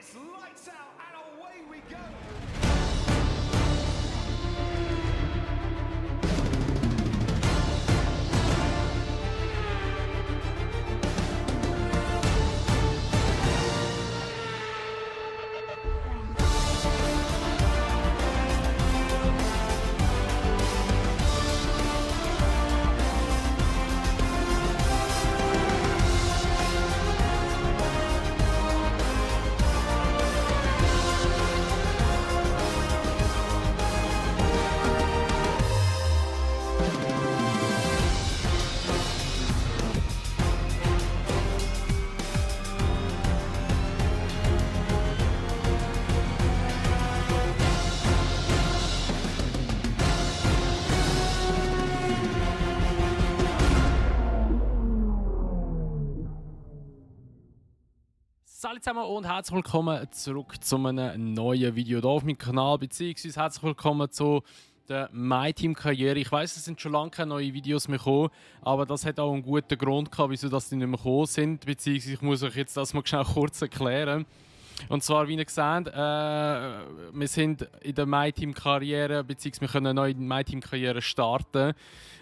it's lights out and away we go. Hallo zusammen und herzlich willkommen zurück zu einem neuen Video hier auf meinem Kanal, beziehungsweise herzlich willkommen zu der MyTeam-Karriere. Ich weiss, es sind schon lange keine neuen Videos mehr gekommen, aber das hat auch einen guten Grund gehabt, wieso die nicht mehr gekommen sind, beziehungsweise ich muss euch jetzt das mal schnell kurz erklären. Und zwar, wie ihr seht, wir sind in der MyTeam-Karriere, beziehungsweise wir können eine neue MyTeam-Karriere starten.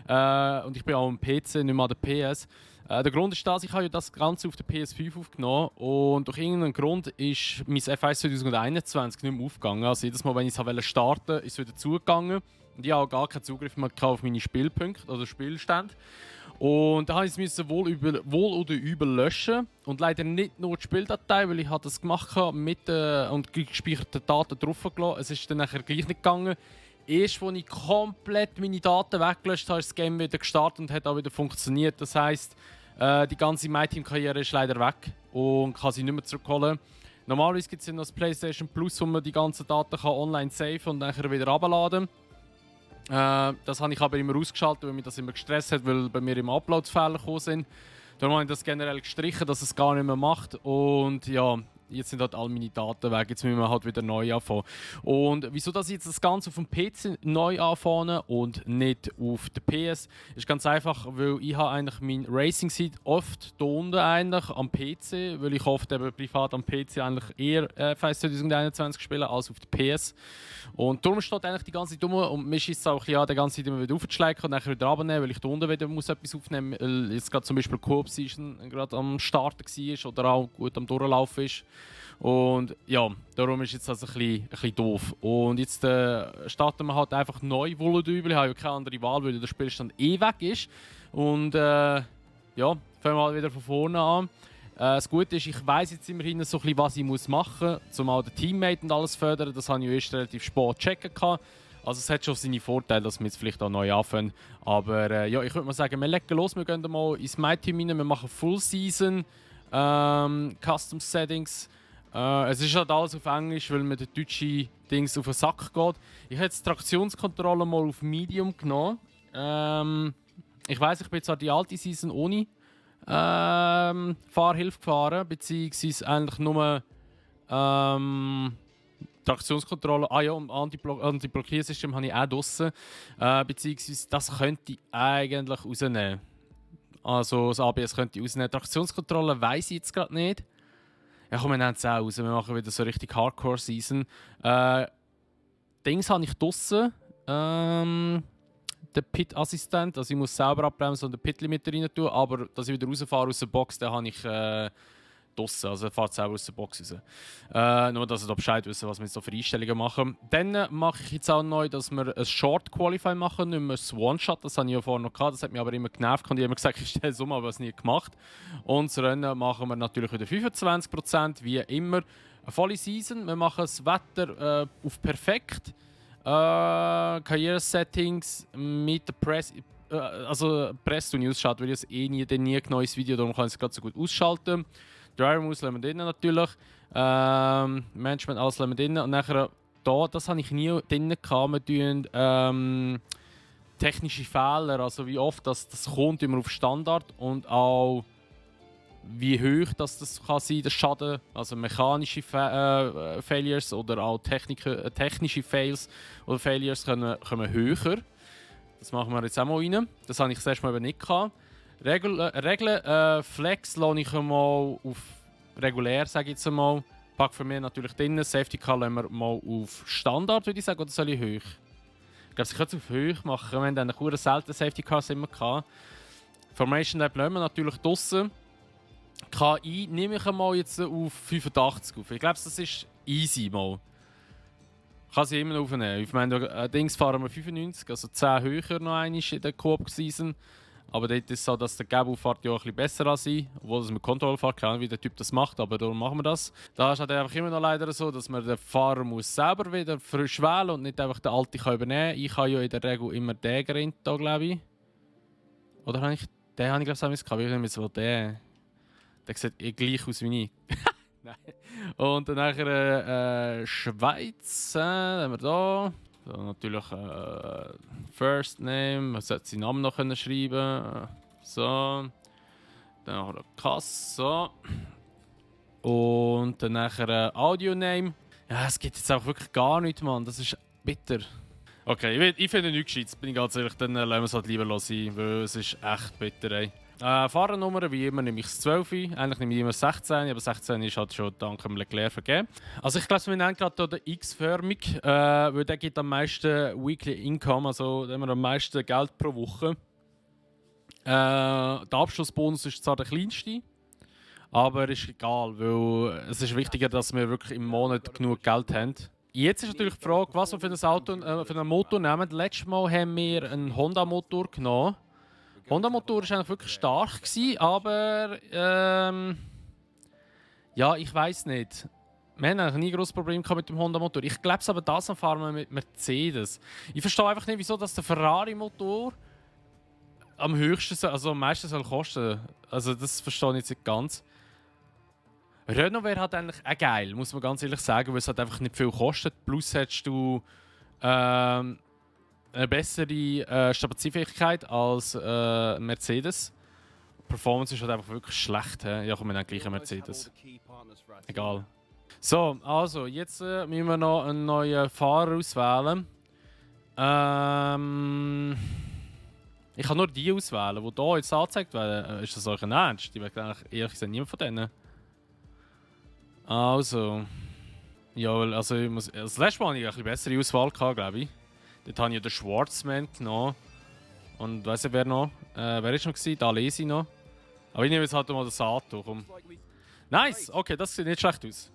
Und ich bin auch am PC, nicht mehr an der PS. Der Grund ist das, ich habe ja das Ganze auf der PS5 aufgenommen und durch irgendeinen Grund ist mein F1 2021 nicht mehr aufgegangen. Also jedes Mal, wenn ich es starten wollte, ist es wieder zugegangen. Und ich habe auch gar keinen Zugriff mehr auf meine Spielpunkte oder Spielstände. Und da musste ich es wohl oder übel löschen. Und leider nicht nur die Spieldatei, weil ich das gemacht habe mit und gespeicherten Daten draufgelassen. Es ist dann nachher gleich nicht gegangen. Erst als ich komplett meine Daten weggelöscht habe, ist das Game wieder gestartet und hat auch wieder funktioniert. Das heisst, die ganze MyTeam-Karriere ist leider weg und kann sie nicht mehr zurückholen. Normalerweise gibt es ja noch das PlayStation Plus, wo man die ganzen Daten online saven und dann wieder herunterladen kann. Das habe ich aber immer ausgeschaltet, weil mich das immer gestresst hat, weil bei mir immer Uploads-Fehler gekommen sind. Darum habe ich das generell gestrichen, dass es gar nicht mehr macht. Und ja, jetzt sind halt all meine Daten weg, jetzt müssen wir halt wieder neu anfangen. Und wieso dass ich jetzt das Ganze auf dem PC neu anfange und nicht auf der PS, ist ganz einfach, weil ich habe eigentlich mein Racing-Seat oft hier unten eigentlich am PC, weil ich oft eben privat am PC eigentlich eher F1 2021 spiele als auf der PS. Und darum steht eigentlich die ganze Zeit rum und mir ist es auch ein bisschen an, die ganze Zeit immer wieder aufzuschleichen und dann wieder runternehmen, weil ich hier unten wieder muss etwas aufnehmen muss, weil jetzt gerade zum Beispiel Coop Season gerade am Starten war oder auch gut am Durchlaufen ist. Und ja, darum ist jetzt das ein bisschen doof. Und jetzt starten wir halt einfach neu, wohl oder übel. Ich habe ja keine andere Wahl, weil der Spielstand weg ist. Und ja, fangen wir halt wieder von vorne an. Das Gute ist, ich weiss jetzt immerhin so ein bisschen, was ich machen muss, um auch den Teammate und alles zu fördern. Das habe ich erst relativ spät checken können. Also es hat schon seine Vorteile, dass wir jetzt vielleicht auch neu anfangen. Aber ja, ich würde mal sagen, wir legen los. Wir gehen mal ins MyTeam rein. Wir machen Full Season, Custom Settings. Es ist halt alles auf Englisch, weil mir der deutsche Dings auf den Sack geht. Ich habe jetzt die Traktionskontrolle mal auf Medium genommen. Ich weiss, ich bin zwar die alte Season ohne Fahrhilfe gefahren, beziehungsweise eigentlich nur Traktionskontrolle. Ah ja, und Anti-Blockiersystem habe ich auch draussen. Beziehungsweise das könnte ich eigentlich rausnehmen. Also das ABS könnte ich rausnehmen. Traktionskontrolle weiss ich jetzt gerade nicht. Ja, komm, wir nehmen es auch raus. Wir machen wieder so richtig Hardcore-Season. Dings habe ich draussen. Den Pit-Assistent. Also ich muss selber abbremsen und den Pit-Limiter rein tun. Aber dass ich wieder rausfahre aus der Box, den habe ich draussen. Also er fährt selber aus der Box raus. Nur, dass ihr da Bescheid wissen, was wir jetzt so für Einstellungen machen. Dann mache ich jetzt auch neu, dass wir ein Short Qualify machen, nicht mehr ein One-Shot. Das habe ich ja vorher noch gehabt. Das hat mich aber immer genervt. Und ich habe immer gesagt, ich stelle es um, aber es nie gemacht. Und das Rennen machen wir natürlich wieder 25%, wie immer. Eine volle Season. Wir machen das Wetter auf perfekt. Karriere-Settings mit der Press. Also Press und ausschalten, weil ich es nie genau ins Video, darum kann ich es gerade so gut ausschalten. Driver Moves lassen wir drin natürlich. Management, alles lassen wir drin. Und nachher, das habe ich nie drin gehabt. Wir tun technische Fehler, also wie oft das kommt, immer auf Standard und auch wie hoch das kann sein, der Schaden. Also mechanische Failures oder auch technische Fails oder Failures kommen höher. Das machen wir jetzt auch mal rein. Das habe ich das erste Mal nicht gehabt. Regeln Flex lasse ich mal auf regulär, sage ich jetzt mal. Pack für mich natürlich drin. Safety Car lassen wir mal auf Standard, würde ich sagen, oder soll ich hoch? Ich glaube, ich könnte es auf hoch machen. Wir haben dann eine selten Safety Cars immer gehabt. Formation Lab lassen wir natürlich draussen. KI nehme ich mal jetzt auf 85 auf. Ich glaube, das ist easy mal. Kann sie immer noch aufnehmen. Ich meine, Dings fahren wir 95, also 10 höher noch einmal in der Coop-Season. Aber dort ist es so, dass der Gabo-Fahrt ja auch ein bisschen besser als ich. Obwohl es mit Control fährt, keine Ahnung, wie der Typ das macht, aber darum machen wir das. Da ist halt einfach immer noch leider so, dass man den Fahrer muss selber wieder frisch wählen und nicht einfach den alten kann übernehmen kann. Ich habe ja in der Regel immer den gerannt, glaube ich. Oder habe ich den, habe ich glaube ich, gehabt. Ich nehme jetzt wohl den. Der sieht gleich aus wie ich. Nein. Und dann nachher Schweiz, haben wir da. So, natürlich First Name, man sollte seinen Namen noch können schreiben. So. Dann nachher Kasse. Und dann nachher Audio Name. Ja, es gibt jetzt auch wirklich gar nichts, Mann. Das ist bitter. Okay, ich finde nichts Gescheites, bin ich ganz ehrlich. Dann lassen wir es halt lieber sein, weil es ist echt bitter, ey. Fahrernummer, wie immer, nehme ich das 12. Eigentlich nehme ich immer 16, aber 16 ist halt schon dank dem Leclerc vergeben. Also ich glaube, wir nennen gerade den X-förmig, weil der gibt am meisten Weekly Income, also haben wir am meisten Geld pro Woche. Der Abschlussbonus ist zwar der kleinste, aber ist egal, weil es ist wichtiger, dass wir wirklich im Monat genug Geld haben. Jetzt ist natürlich die Frage, was wir für ein Auto, für einen Motor nehmen. Letztes Mal haben wir einen Honda-Motor genommen. Honda-Motor war eigentlich wirklich stark, aber ja, ich weiß nicht. Wir haben eigentlich nie ein grosses Problem mit dem Honda-Motor. Ich glaube aber, das fahren wir mit Mercedes. Ich verstehe einfach nicht, wieso dass der Ferrari-Motor am höchsten, also am meisten soll kosten. Also das verstehe ich jetzt nicht ganz. Renault wäre halt eigentlich auch geil, muss man ganz ehrlich sagen, weil es halt einfach nicht viel kostet. Plus hättest du eine bessere Stabilitätsfähigkeit als Mercedes. Die Performance ist halt einfach wirklich schlecht. He? Ja, komm, wir nehmen gleich einen Mercedes. Egal. So, also, jetzt müssen wir noch einen neuen Fahrer auswählen. Ich kann nur die auswählen, die hier jetzt angezeigt werden. Ist das euch ein Ernst? Ich möchte eigentlich ehrlich gesagt niemand von denen. Also. Ja, also ich muss. Das letzte Mal hatte ich eine bessere Auswahl, glaube ich. Dort habe ich den Schwarzman genommen. Und weiss ich wer noch? Wer war noch? Da lese ich noch. Aber ich nehme jetzt halt mal das Sato. Komm. Nice! Okay, das sieht nicht schlecht aus.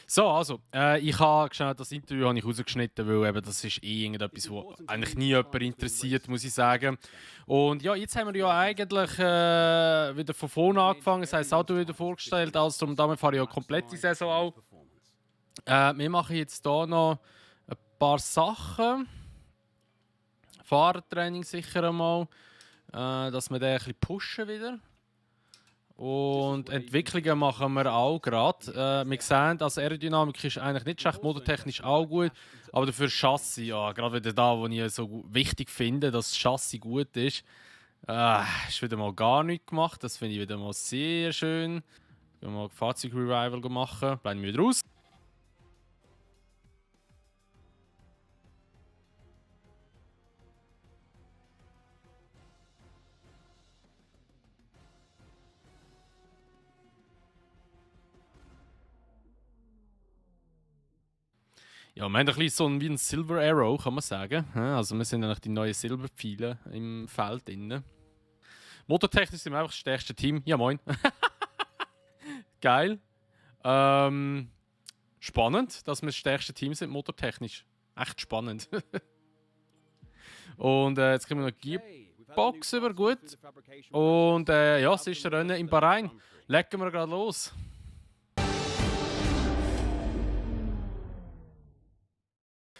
So, also, ich habe schnell das Interview habe ich rausgeschnitten, weil eben, das ist irgendetwas, was eigentlich nie jemand interessiert, muss ich sagen. Und ja, jetzt haben wir ja eigentlich wieder von vorne angefangen, das heißt, das Auto wieder vorgestellt, also damit fahre ich ja komplett die Saison auch. Wir machen jetzt hier noch ein paar Sachen. Fahrertraining sicher einmal, dass wir den ein bisschen pushen wieder. Und Entwicklungen machen wir auch gerade. Wir sehen, dass Aerodynamik ist eigentlich nicht schlecht, motortechnisch auch gut, aber dafür Chassis, ja, gerade wieder da, wo ich so wichtig finde, dass das Chassis gut ist, ist wieder mal gar nichts gemacht. Das finde ich wieder mal sehr schön. Wir mal Fahrzeug-Revival machen, bleiben wir wieder raus. Ja, wir haben ein bisschen so wie ein Silver Arrow, kann man sagen. Also wir sind eigentlich die neuen Silberpfeile im Feld drin. Motortechnisch sind wir einfach das stärkste Team. Ja, moin. Geil. Spannend, dass wir das stärkste Team sind, motortechnisch. Echt spannend. Und jetzt kriegen wir noch Gearbox über, gut. Und ja, es ist der Rennen in Bahrain. Legen wir gerade los.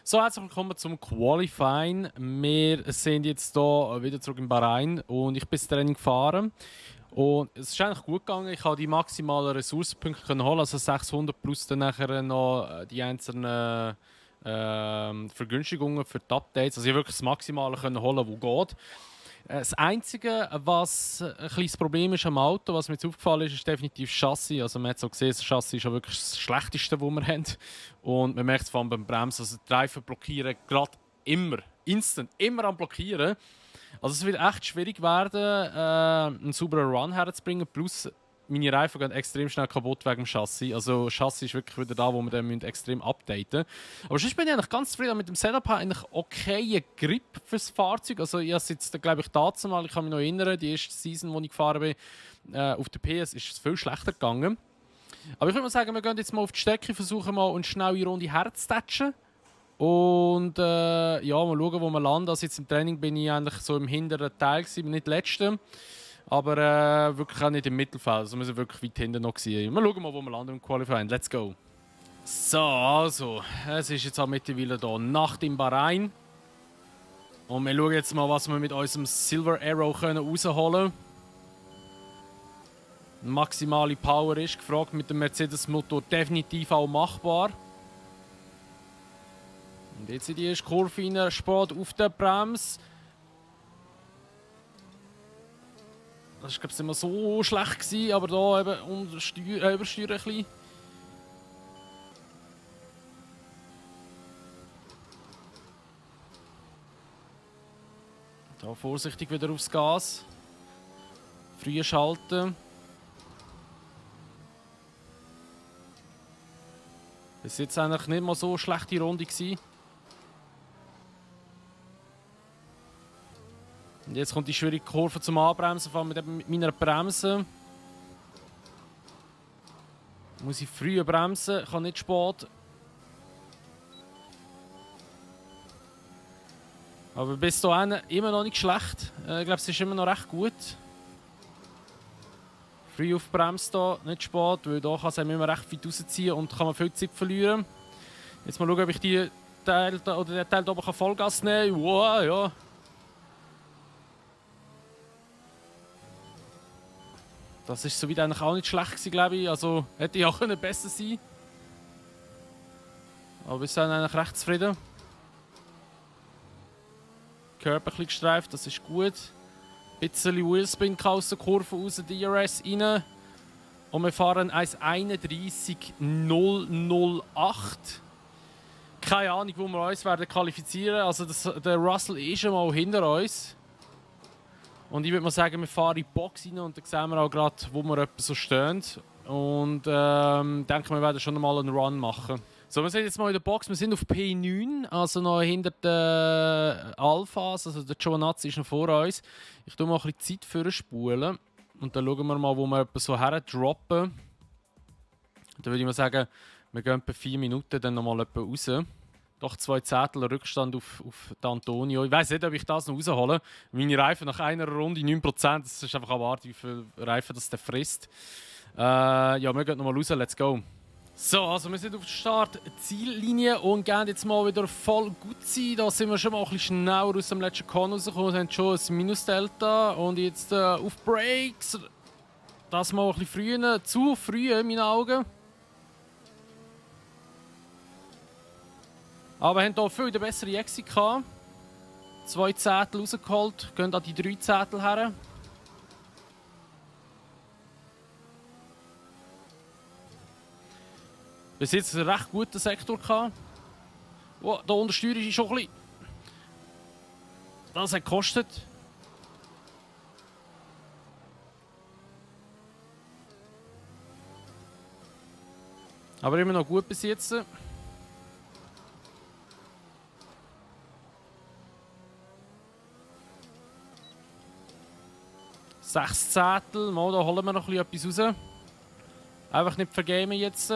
So, herzlich willkommen zum Qualifying. Wir sind jetzt hier wieder zurück in Bahrain und ich bin das Training gefahren. Und es ist eigentlich gut gegangen. Ich konnte die maximalen Ressourcenpunkte holen, also 600 plus dann nachher noch die einzelnen Vergünstigungen für die Updates. Also ich wirklich das Maximale holen, was geht. Das Einzige, was ein kleines Problem ist am Auto, was mir jetzt aufgefallen ist, ist definitiv das Chassis. Also man hat so gesehen, das Chassis ist ja wirklich das Schlechteste, was wir haben. Und man merkt es vor allem beim Bremsen, also die Reifen blockieren gerade immer, instant, immer am Blockieren. Also es wird echt schwierig werden, einen sauberen Run herzubringen. Plus meine Reifen gehen extrem schnell kaputt wegen dem Chassis. Also Chassis ist wirklich wieder da, wo wir dann extrem updaten müssen. Aber sonst bin ich eigentlich ganz zufrieden mit dem Setup. Ich habe eigentlich okayen Grip fürs Fahrzeug. Also ich habe es jetzt, glaube ich, dazu mal, ich kann mich noch erinnern, die erste Season, die ich gefahren bin, auf der PS ist es viel schlechter gegangen. Aber ich würde mal sagen, wir gehen jetzt mal auf die Strecke, versuchen mal eine schnelle Runde herzutatschen. Und ja, mal schauen, wo wir landen. Also jetzt im Training bin ich eigentlich so im hinteren Teil gewesen, nicht letzte. Aber wirklich auch nicht im Mittelfeld. Also wir sind wirklich weit hinten noch gewesen. Mal schauen, wo wir landen im Qualifying. Let's go. So, also, es ist jetzt auch mittlerweile hier Nacht in Bahrain. Und wir schauen jetzt mal, was wir mit unserem Silver Arrow rausholen können. Maximale Power ist gefragt, mit dem Mercedes-Motor definitiv auch machbar. Und jetzt in die erste Kurve rein, spät auf der Bremse. Das war, glaube ich, immer so schlecht gewesen, aber da eben übersteuern ein bisschen. Da vorsichtig wieder aufs Gas. Früh schalten. Das war jetzt eigentlich nicht mal so eine schlechte Runde gewesen. Und jetzt kommt die schwierige Kurve zum Anbremsen, vor allem mit meiner Bremse. Muss ich früh bremsen, kann nicht spät. Aber bis dahin immer noch nicht schlecht. Ich glaube, es ist immer noch recht gut. Früh auf die Bremse da, nicht spät, weil da kann es immer recht weit rausziehen und kann man viel Zeit verlieren. Jetzt mal schauen, ob ich den Teil da oben Vollgas nehmen kann. Wow, ja. Das ist soweit eigentlich auch nicht schlecht gewesen, glaube ich. Also hätte ich auch besser sein können. Aber wir sind eigentlich recht zufrieden. Körper ein bisschen gestreift, das ist gut. Ein bisschen Wheelspin aus der Kurve raus, DRS rein. Und wir fahren 1:31.008. Keine Ahnung, wo wir uns werden qualifizieren. Also der Russell ist schon mal hinter uns. Und ich würde mal sagen, wir fahren in die Box rein und dann sehen wir auch gerade, wo wir so stehen. Und denke, wir werden schon mal einen Run machen. So, wir sind jetzt mal in der Box. Wir sind auf P9, also noch hinter den Alphas. Also der Giovinazzi ist noch vor uns. Ich tue mal ein bisschen Zeit für spulen. Und dann schauen wir mal, wo wir so her droppen. Dann würde ich mal sagen, wir gehen etwa 4 Minuten dann noch mal raus. Doch 2 Zettel Rückstand auf den Antonio. Ich weiß nicht, ob ich das noch raushole. Meine Reifen nach einer Runde 9%. Das ist einfach abwarten, wie viel Reifen das der frisst. Ja, wir gehen noch mal raus. Let's go. So, also wir sind auf der Start-Ziellinie und gehen jetzt mal wieder voll gut sein. Da sind wir schon mal ein bisschen schneller aus dem letzten Korn rausgekommen, haben schon ein Minus-Delta und jetzt auf Brakes. Das mal ein bisschen früher, zu früh in meinen Augen. Aber wir haben hier viel bessere Exit gehabt. 2 Zettel rausgeholt, gehen an die 3 Zettel her. Bis jetzt einen recht guten Sektor gehabt. Oh, da untersteuere ich schon ein bisschen. Das hat gekostet. Aber immer noch gut bis jetzt. 6 Zettel. Mal, da holen wir noch ein bisschen etwas raus. Einfach nicht vergeben jetzt.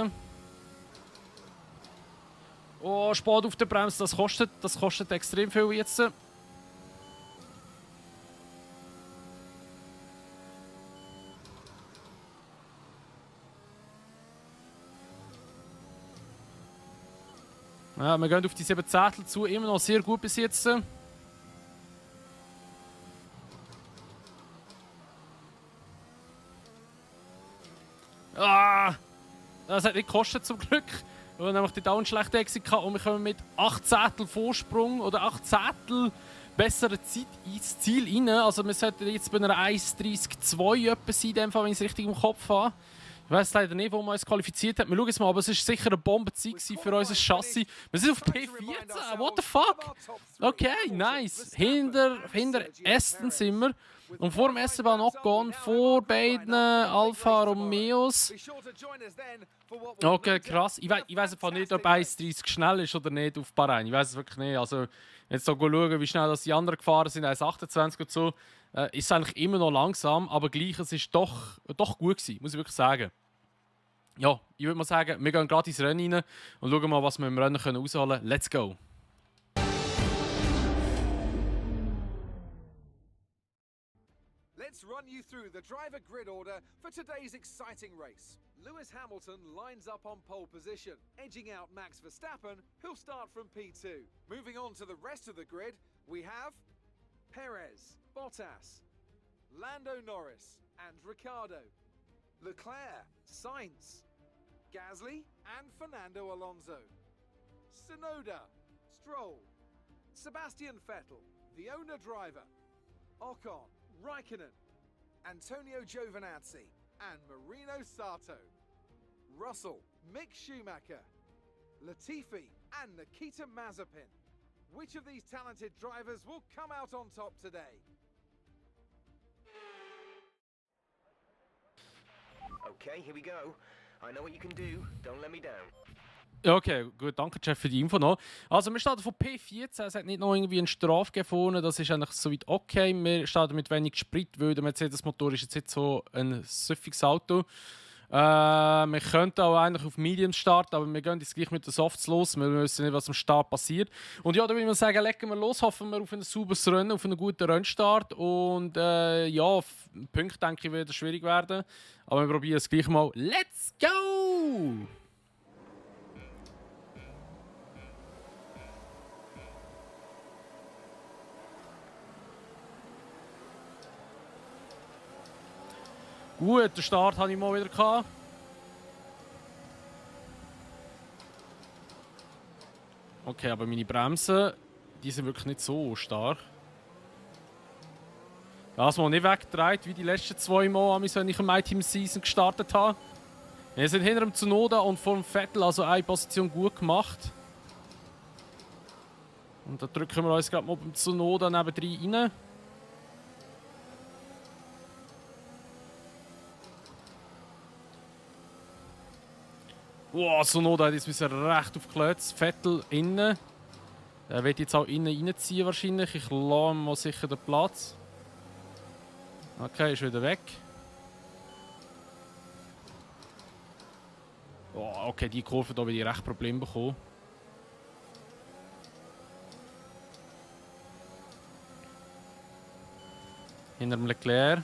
Oh, spät auf der Bremse, das kostet extrem viel jetzt. Ja, wir gehen auf die 7 Zettel zu, immer noch sehr gut bis jetzt. Ah, das hat nicht gekostet zum Glück. Wir haben nämlich die Down schlechte Exit gehabt und wir kommen mit 8 Zettel Vorsprung oder 8 Zettel bessere Zeit ins Ziel rein. Also wir sollten jetzt bei einer 1:30,2 etwa sein, in dem Fall, wenn ich es richtig im Kopf habe. Ich weiß leider nicht, wo man uns qualifiziert hat. Wir schauen jetzt mal, aber es war sicher eine Bombenzeit für unser Chassis. Wir sind auf P14, what the fuck? Okay, nice. Hinter Aston sind wir. Und vor dem Esteban Ocon, vor beiden Alfa Romeos. Okay, krass. Ich weiß einfach nicht, ob 1,30 schnell ist oder nicht auf Bahrain. Ich weiß es wirklich nicht. Also, jetzt so schauen, wie schnell das die anderen gefahren sind, 1,28 und so, ist es eigentlich immer noch langsam, aber gleich, es ist doch gut gewesen, muss ich wirklich sagen. Ja, ich würde mal sagen, wir gehen gerade ins Rennen rein und schauen mal, was wir im Rennen rausholen können. Let's go! Let's run you through the driver grid order for today's exciting race. Lewis Hamilton lines up on pole position, edging out Max Verstappen, who'll start from P2. Moving on to the rest of the grid, we have Perez, Bottas, Lando Norris and Ricciardo, Leclerc, Sainz, Gasly and Fernando Alonso, Tsunoda, Stroll, Sebastian Vettel, the owner driver, Ocon, Raikkonen, Antonio Giovinazzi and Marino Sato, Russell, Mick Schumacher, Latifi and Nikita Mazepin. Which of these talented drivers will come out on top today? Okay, here we go. I know what you can do. Don't let me down. Okay, gut, danke Jeff für die Info noch. Also wir starten von P14, es hat nicht noch irgendwie eine Strafe gefunden, das ist eigentlich soweit okay. Wir starten mit wenig Sprit, weil der Mercedes-Motor ist jetzt nicht so ein süffiges Auto. Wir könnten auch eigentlich auf Mediums starten, aber wir gehen jetzt gleich mit den Softs los. Wir wissen nicht, was am Start passiert. Und ja, da würde ich sagen, legen wir los. Hoffen wir auf ein sauberes Rennen, auf einen guten Rennstart. Und ja, Punkte denke ich, wird schwierig werden. Aber wir probieren es gleich mal. Let's go! Gut, den Start hatte ich mal wieder gehabt. Okay, aber meine Bremsen, die sind wirklich nicht so stark. Das mal nicht weggedreht, wie die letzten 2 Mal, wenn ich im My-Team Season gestartet habe. Wir sind hinter dem Tsunoda und vor dem Vettel, also eine Position gut gemacht. Und da drücken wir uns gerade mal beim Tsunoda nebendrein rein. Wow, Tsunoda hat jetzt recht auf Klötz. Vettel innen. Er wird jetzt auch innen reinziehen wahrscheinlich. Ich lasse ihm mal sicher den Platz. Okay, ist wieder weg. Oh, okay, die Kurve da habe ich recht Probleme bekommen. Hinter dem Leclerc.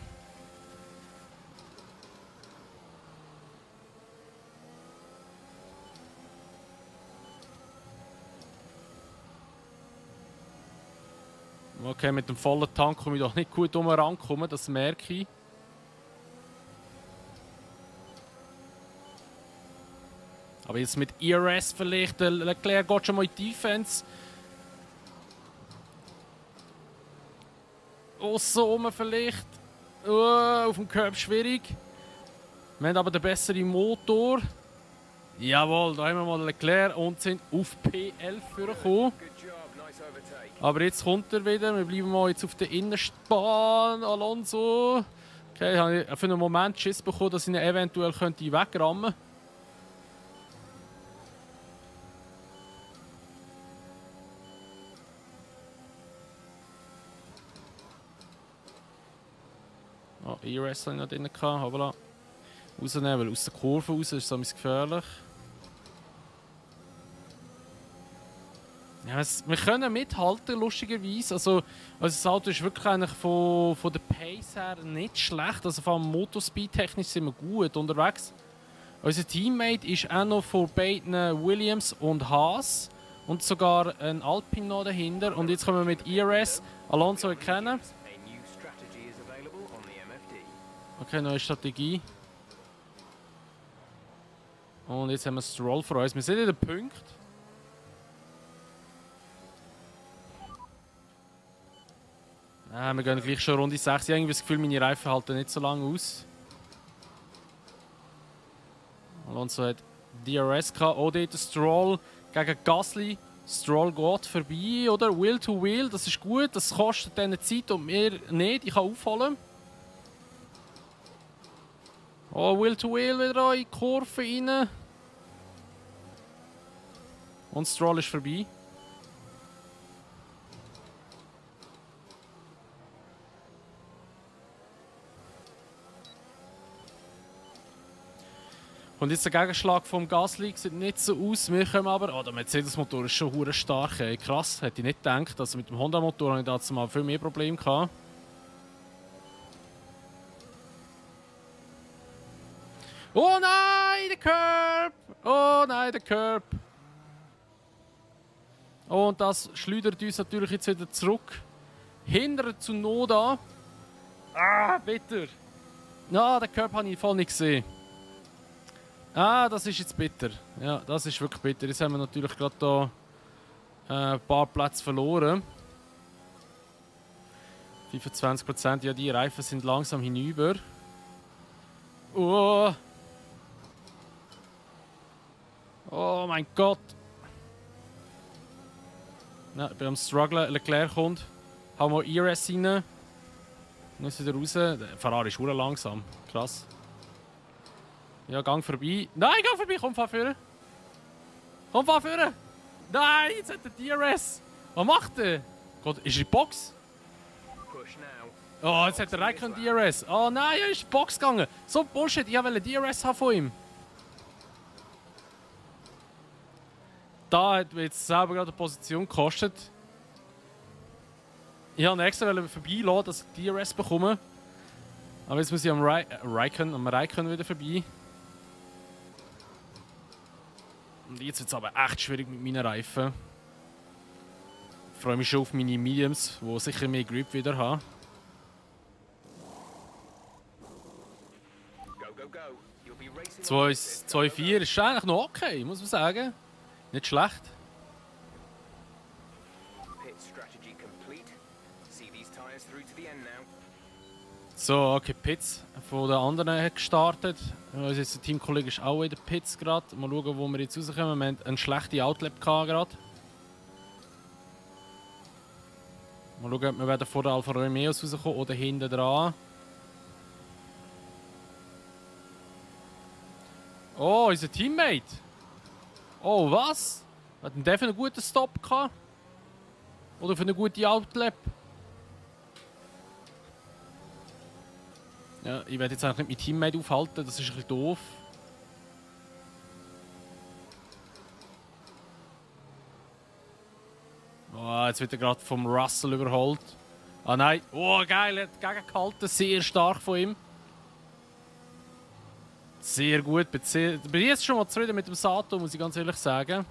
Okay, mit dem vollen Tank komme ich doch nicht gut rankommen, das merke ich. Aber jetzt mit ERS vielleicht, der Leclerc geht schon mal in die Defense. Aussen rum vielleicht. Auf dem Curb schwierig. Wir haben aber den besseren Motor. Jawohl, da haben wir mal Leclerc und sind auf P11 vorgekommen. Aber jetzt kommt er wieder. Wir bleiben mal jetzt auf der Innenbahn. Alonso. Okay, habe ich für einen Moment Schiss bekommen, dass ich ihn eventuell wegrammen könnte. Oh, ERS hatte ich noch drin. Aber rausnehmen, weil aus der Kurve raus ist es gefährlich. Ja, wir können mithalten, lustigerweise. Also das Auto ist wirklich eigentlich von der Pace her nicht schlecht. Also vor allem Motorspeed-technisch sind wir gut unterwegs. Unser Teammate ist auch noch von beiden Williams und Haas. Und sogar ein Alpine noch dahinter. Und jetzt können wir mit ERS Alonso erkennen. Okay, neue Strategie. Und jetzt haben wir Stroll vor uns. Wir sind in den Punkt. Wir gehen gleich schon Runde 6. Ich habe irgendwie das Gefühl, meine Reifen halten nicht so lange aus. Alonso hat DRS gehabt. Oh, dort Stroll gegen Gasly. Stroll geht vorbei, oder? Wheel to Wheel, das ist gut. Das kostet dann Zeit und mir nicht. Ich kann aufholen. Oh, Wheel to Wheel wieder in die Kurve rein. Und Stroll ist vorbei. Und jetzt der Gegenschlag vom Gasly sieht nicht so aus. Wir kommen aber... Oh, der Mercedes-Motor ist schon hure stark. Ey. Krass, hätte ich nicht gedacht. Also mit dem Honda-Motor hatte ich dazu mal viel mehr Probleme gehabt. Oh nein, der Curb! Oh nein, der Curb! Und das schleudert uns natürlich jetzt wieder zurück. Hinter zu Noda. Ah, bitter. Ja, den Curb habe ich voll nicht gesehen. Ah, das ist jetzt bitter. Ja, das ist wirklich bitter. Jetzt haben wir natürlich gerade hier ein paar Plätze verloren. 25%, ja, die Reifen sind langsam hinüber. Oh. Oh mein Gott. Ja, ich bin am Strugglen. Leclerc kommt. Hau mal ERS rein. Dann ist wieder raus. Der Ferrari ist verdammt langsam. Krass. Ja, gang vorbei. Nein, gang vorbei. Komm, fahr vorne. Komm, fahr vorne. Nein, jetzt hat der DRS. Was macht er? Gott, ist er in die Box? Push now. Oh, jetzt hat der Raikkonen DRS. Oh nein, er ist in die Box gegangen. So Bullshit, ich wollte DRS haben von ihm. Da hat mir jetzt selber gerade eine Position gekostet. Ich wollte extra vorbeilassen, dass ich DRS bekomme. Aber jetzt muss ich am Raikkonen wieder vorbei. Und jetzt wird es aber echt schwierig mit meinen Reifen. Ich freue mich schon auf meine Mediums, die sicher mehr Grip wieder haben. Go, go, go. You'll be racing. 2,4 ist eigentlich noch okay, muss man sagen. Nicht schlecht. Pit strategy complete. See these tires through to the end now. So, okay, Pits von den anderen hat gestartet. Unser jetzt der Teamkollege ist auch in den Pits gerade. Mal schauen, wo wir jetzt rauskommen. Wir hatten eine schlechte Outlap gerade. Mal schauen, ob wir werden vor der Alfa Romeos rauskommen oder hinten dran. Oh, unser Teammate! Oh, was? Hat denn der für einen guten Stop gehabt? Oder für eine gute Outlap? Ja, ich werde jetzt eigentlich nicht mein Teammate aufhalten, das ist ein bisschen doof. Oh, jetzt wird er gerade vom Russell überholt. Ah nein, oh geil, er hat gegengehalten, sehr stark von ihm. Sehr gut, bin jetzt schon mal zufrieden mit dem Sato, muss ich ganz ehrlich sagen.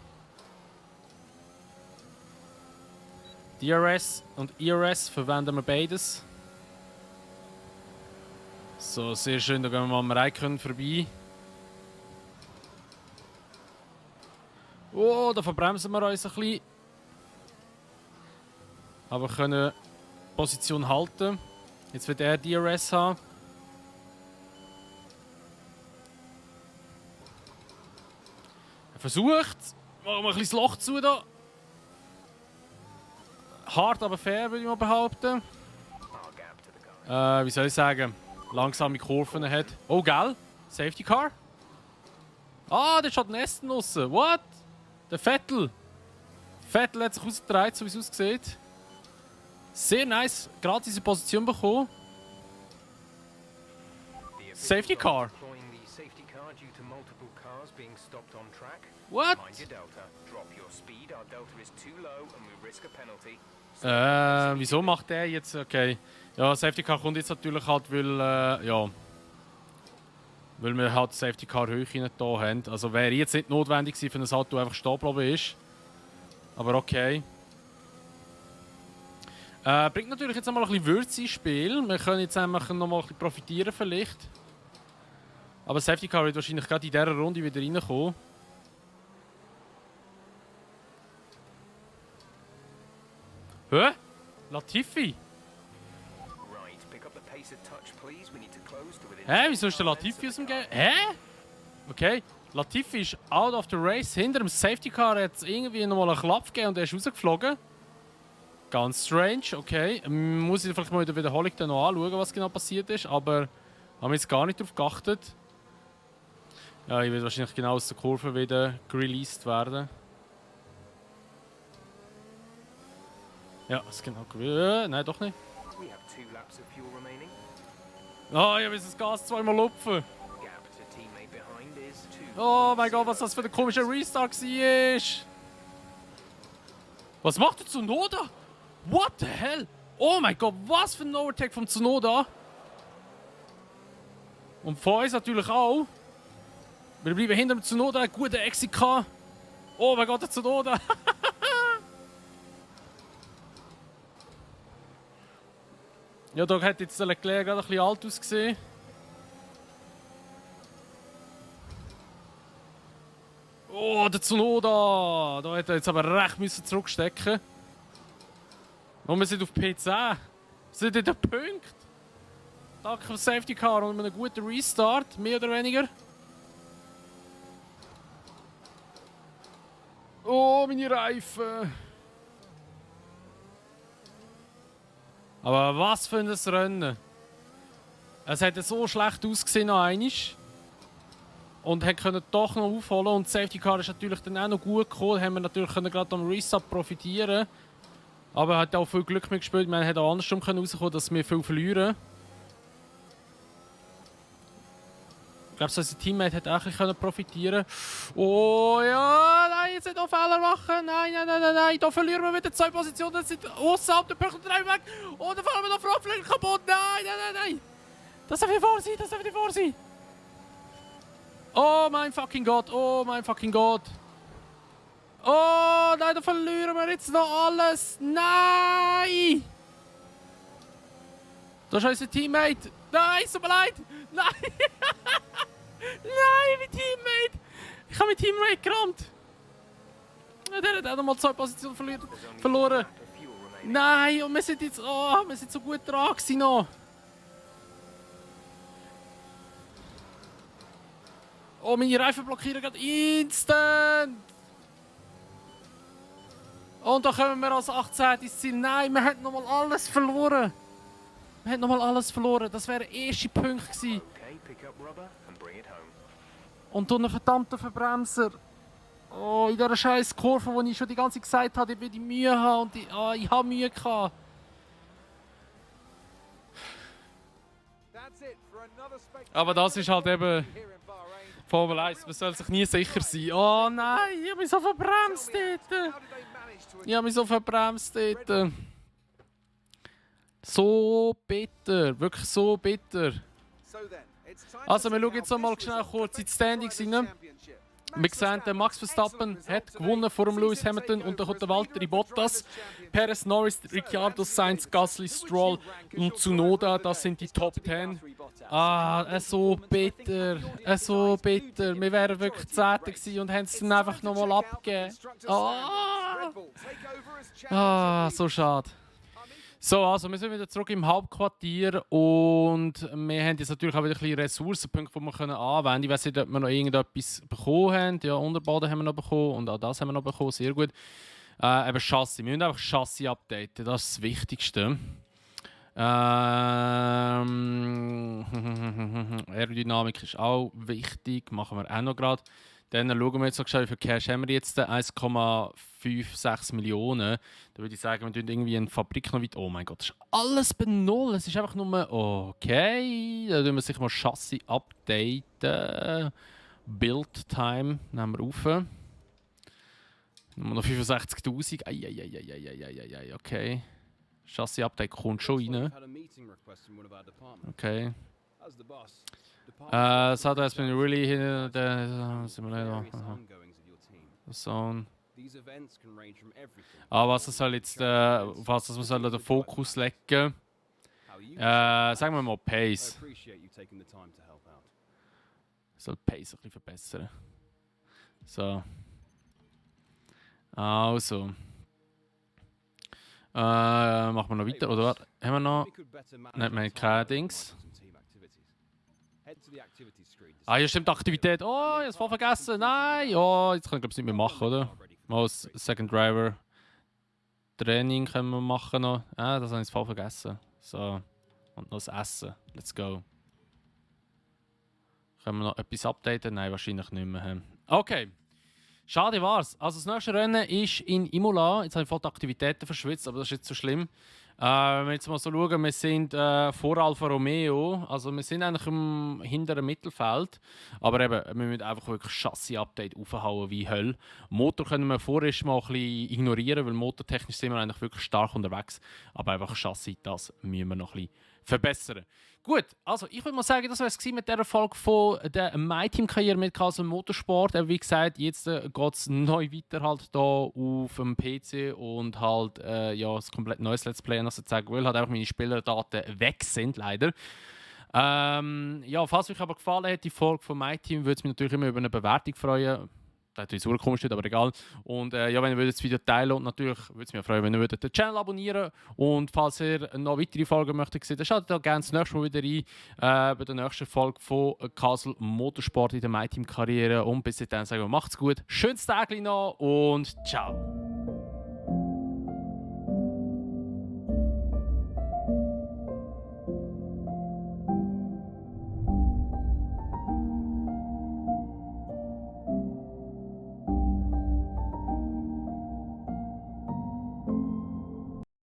DRS und ERS verwenden wir beides. So, sehr schön, da gehen wir mal am Raikkonen vorbei. Oh, da verbremsen wir uns ein bisschen. Aber wir können die Position halten. Jetzt wird er DRS haben. Er versucht. Machen wir ein bisschen das Loch zu da. Hart, aber fair, würde ich mal behaupten. Wie soll ich sagen? Langsame Kurven hat. Oh, gell? Safety Car? Ah, der steht ein Aston draussen. What? Der Vettel. Vettel hat sich ausgedreht, so wie es aussieht. Sehr nice. Gerade diese Position bekommen. Safety Car. What? Wieso macht der jetzt? Okay. Ja, Safety Car kommt jetzt natürlich halt, weil, ja, weil wir halt Safety Car Höhe nicht da haben. Also wäre jetzt nicht notwendig gewesen, für ein Auto einfach stehen geblieben ist. Aber okay. Bringt natürlich jetzt einmal ein bisschen Würze ins Spiel. Wir können jetzt einfach noch mal ein bisschen profitieren vielleicht. Aber Safety Car wird wahrscheinlich gerade in dieser Runde wieder reinkommen. Hä? Latifi? Hä? Wieso ist der Latifi aus dem Game? Hä? Okay. Latifi ist out of the race. Hinter dem Safety Car hat es irgendwie nochmal einen Klapp gegeben und er ist rausgeflogen. Ganz strange, okay. Muss ich vielleicht mal in der Wiederholung dann noch anschauen, was genau passiert ist, aber haben wir jetzt gar nicht darauf geachtet. Ja, ich werde wahrscheinlich genau aus der Kurve wieder released werden. Ja, ist genau. Nein, doch nicht. We have 2 laps of fuel remaining. Oh, ich muss das Gas zweimal lupfen. Gap to teammate behind is 2. Oh mein Gott, was das für ein komischer Restart war. Was macht der Tsunoda? What the hell? Oh mein Gott, was für ein Overtake vom Tsunoda. Und von uns natürlich auch. Wir bleiben hinter dem Tsunoda, einen guten Exit gehabt. Oh mein Gott, der Tsunoda. Ja, da hat jetzt der Leclerc gerade ein bisschen alt ausgesehen. Oh, der Tsunoda! Da hätte er jetzt aber recht müssen zurückstecken. Und wir sind auf P10. Wir sind in den Punkt. Danke für Safety Car und einem guten Restart, mehr oder weniger. Oh, meine Reifen! Aber was für ein Rennen! Es hat so schlecht ausgesehen noch einmal. Und konnten doch noch aufholen. Und das Safety Car ist natürlich dann auch noch gut gekommen. Da haben wir natürlich gerade am Restart profitieren. Aber er hat auch viel Glück mitgespielt. Man hätte auch andersrum rauskommen, dass wir viel verlieren. Ich glaube, unser Teammate hätte auch ein bisschen profitieren können. Oh ja, nein, jetzt nicht auch Fehler machen. Nein, nein, nein, nein, nein. Da verlieren wir wieder 2 Positionen. Das sind außerhalb der Punkte 3 weg. Oh, dann fahren wir noch Frontflügel kaputt. Nein, nein, nein, nein. Das darf nicht vor sein, das darf nicht vor sein. Oh mein fucking Gott, oh mein fucking Gott. Oh nein, da verlieren wir jetzt noch alles. Nein! Das ist unser Teammate. Nein, es tut mir leid. Nein! Nein, mein Teammate. Ich habe mein Teammate gerammt. Der hat auch nochmal 2 Positionen verloren. Nein, und wir sind jetzt... Oh, wir sind so gut dran gewesen noch. Oh, meine Reifen blockieren gerade instant. Und da kommen wir als 18 ins Ziel. Nein, wir haben nochmal alles verloren. Wir haben nochmal alles verloren. Das wäre der erste Punkt gewesen. Okay, pick up rubber and bring it home. Und durch einen verdammten Verbremser. Oh, in dieser scheiß Kurve, wo ich schon die ganze Zeit gesagt habe, ich werde Mühe haben. Und ich habe Mühe gehabt. Aber das ist halt eben Formel 1. Man soll sich nie sicher sein. Oh nein, ich habe mich so verbremst dort. Ich habe mich so verbremst dort. So bitter, wirklich so bitter. Also wir schauen jetzt noch mal schnell kurz in die Standings rein. Wir sehen, der Max Verstappen hat gewonnen vor dem Lewis Hamilton und dann kommt der Valtteri Bottas, Perez, Norris, Ricciardo, Sainz, Gasly, Stroll und Tsunoda, das sind die Top 10. Ah, so bitter, so bitter. Wir wären wirklich 10. gewesen und haben es dann einfach nochmal abgegeben. So schade. So, also wir sind wieder zurück im Hauptquartier und wir haben jetzt natürlich auch wieder ein bisschen Ressourcenpunkte, die wir anwenden können. Ich weiß nicht, ob wir noch irgendetwas bekommen haben. Ja, Unterboden haben wir noch bekommen und auch das haben wir noch bekommen, sehr gut. Eben Chassis, wir müssen einfach Chassis updaten, das ist das Wichtigste. Aerodynamik ist auch wichtig, machen wir auch noch gerade. Dann schauen wir jetzt noch schnell, wie viel Cash haben wir jetzt? 1,56 Millionen. Da würde ich sagen, wir tun irgendwie eine Fabrik noch weit. Oh mein Gott, das ist alles bei Null. Es ist einfach nur okay. Da tun wir sicher mal Chassis updaten. Build Time nehmen wir auf. Nur noch 65.000. Eieieiei, okay. Chassis Update kommt schon rein. Okay. So that's been really Zone. Was soll jetzt was man soll den Fokus legen? Sagen wir mal Pace. Soll Pace ein bisschen verbessern. So. Also. Machen wir noch weiter, oder? Haben wir noch? Nein, wir haben keine Dings. Ah, hier stimmt Aktivität. Oh, ich hab's voll vergessen. Nein, oh, jetzt kann ich glaube ich nicht mehr machen, oder? Mal das Second Driver Training können wir machen noch. Ah, das habe ich voll vergessen. So. Und noch das Essen. Let's go. Können wir noch etwas updaten? Nein, wahrscheinlich nicht mehr. Okay. Schade war's. Also das nächste Rennen ist in Imola. Jetzt habe ich voll die Aktivitäten verschwitzt, aber das ist jetzt so schlimm. Wenn wir jetzt mal so schauen, wir sind vor Alfa Romeo. Also wir sind eigentlich im hinteren Mittelfeld. Aber eben, wir müssen einfach wirklich Chassis-Update aufhauen wie Hölle. Motor können wir vorerst mal ein bisschen ignorieren, weil motortechnisch sind wir eigentlich wirklich stark unterwegs. Aber einfach Chassis, das müssen wir noch ein bisschen verbessern. Gut, also ich würde mal sagen, das war es mit dieser Folge von der MyTeam-Karriere mit Castle Motorsport. Wie gesagt, jetzt geht es neu weiter halt hier auf dem PC und halt ja, ein komplett neues Let's Play, was ich sagen will, halt einfach meine Spielerdaten weg sind, leider. Ja, falls euch aber gefallen hat, die Folge von MyTeam, würde es mich natürlich immer über eine Bewertung freuen. Das ist natürlich komisch, aber egal. Und ja, wenn ihr das Video teilen und natürlich würde es mich freuen, wenn ihr den Channel abonnieren. Und falls ihr noch weitere Folgen möchtet sehen, dann schaut da gerne das nächste Mal wieder rein bei der nächsten Folge von Castle Motorsport in der MyTeam-Karriere. Und bis dahin sagen wir, macht's gut, schönes Tag noch und ciao.